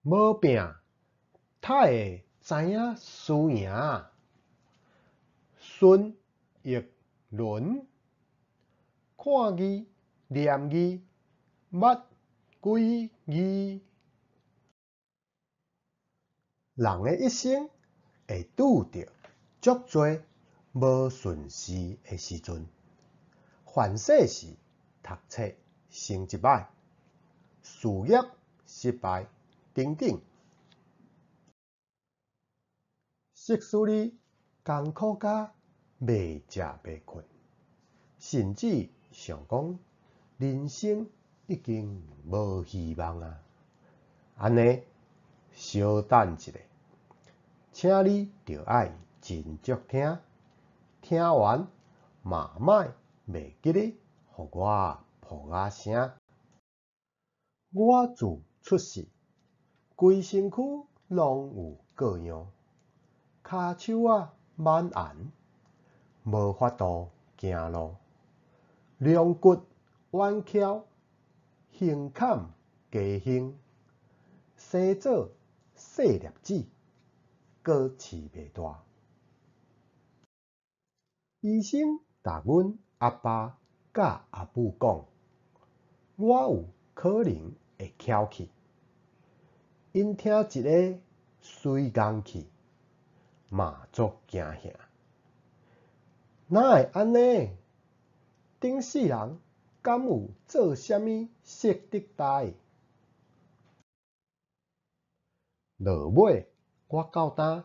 無拚，呔會知影輸贏。孫玉倫，看字念字，捌幾字。人的一生會拄著足濟無順時的時陣，凡世事讀冊成績䆀，事業失敗等等。即使你艱苦甲袂食袂睏，甚至想講人生已經無希望啊！按呢，小等一下，請你著愛斟酌聽，聽完嘛莫袂記得予我噗仔聲。我自出世，規身軀攏有各樣，跤手仔蔓延，無法度行路，龍骨彎翹，胸坎加胸，生做細粒子，閣飼袂大。醫生共阮阿爸佮阿母講，我有可能會翹去。𪜶聽一下媠戇去，嘛足驚嚇。哪會按呢？頂世人敢有做啥物失德代？落尾我到今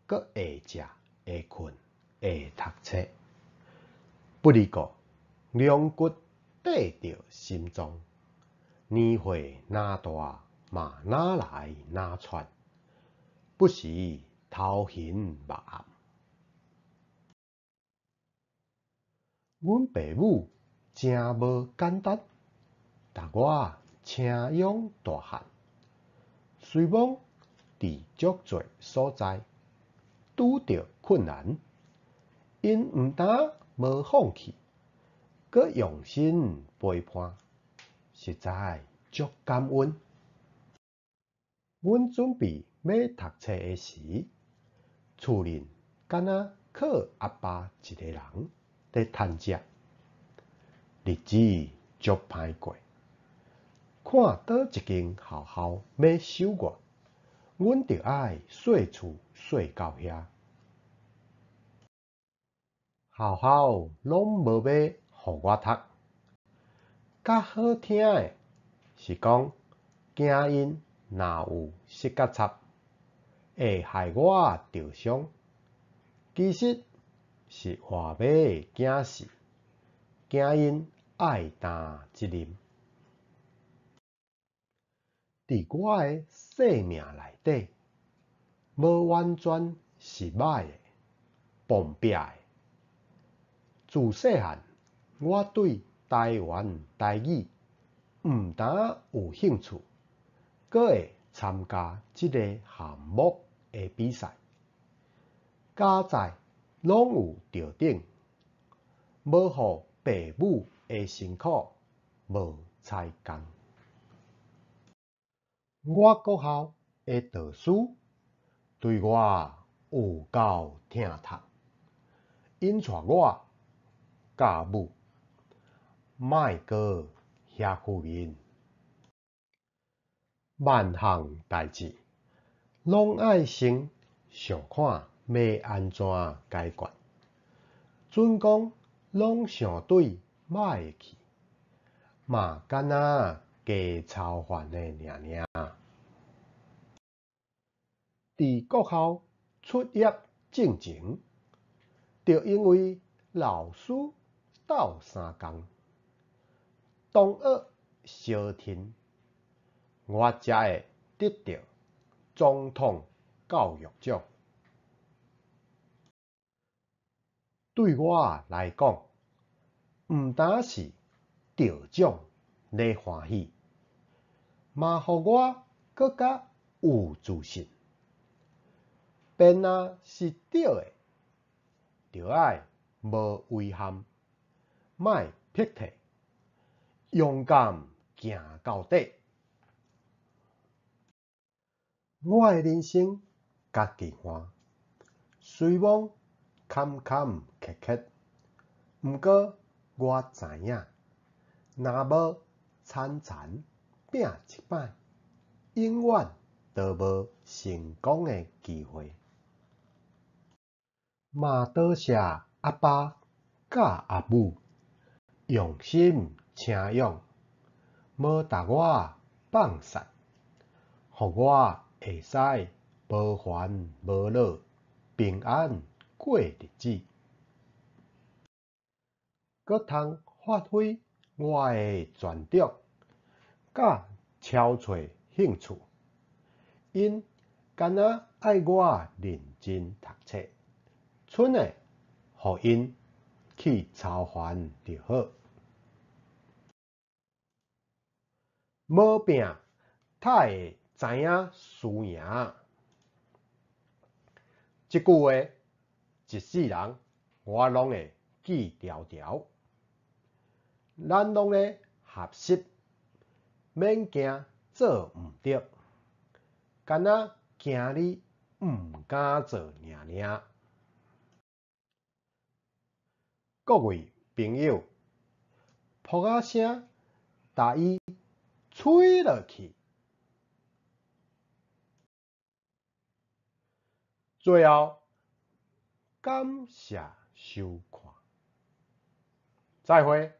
閣會食、會睏、會讀冊，不離過龍骨綴著心臟，年歲若大嘛若來若喘，不時頭暈目暗。阮爸母誠無簡單，共我請養大漢。雖罔佇足濟所在拄著困難，𪜶毋但無放棄，閣用心陪伴，實在足感恩。阮準備欲讀冊的時，厝裡敢若靠阿爸一个人咧趁食，日子足歹過。看佗一間學校欲收我，阮著愛說厝說到遐，學校攏無欲予我讀。較好聽的是講，驚𪜶若有失覺插，會害我著傷。其實是活欲驚死，驚𪜶愛擔責任。佇我的生命內底，無完全是䆀的、磅煏的。自細漢，我對台灣台語毋但有興趣，閣會參加這个項目的比賽，加載攏有著頂，無予爸母的辛苦無彩工。我國校的導師對我有夠疼痛，𪜶帶我佮母，莫閣遐負面。萬項代誌攏愛先想看欲按怎解決，準講攏相對䆀去，嘛敢若加操煩的爾爾。佇國校出業進前，著因為老師鬥相共，同學相伨，我才會得著總統教育獎。對我來講，毋但是得獎咧歡喜，嘛予我閣較有自信。辯若是對的，著愛無遺憾，莫避退，勇敢行到底。我的人生家己看，雖罔坎坎坷坷，毋過我知影，若無田田拚一擺，永遠都無成功的機會。嘛多謝阿爸佮阿母用心請養，無共我放散，予我會使無煩無惱，平安過日子，閣通發揮我的專長，佮超揣興趣。𪜶敢若愛我認真讀冊，賰的予𪜶去操煩就好。無拚，才會知影輸贏。這句話，一世人我攏會記牢牢。咱攏咧學習，免驚做毋著，干焦驚你毋敢做爾爾。各位朋友，噗仔聲，共伊吹落去。最後，感謝收看，再會。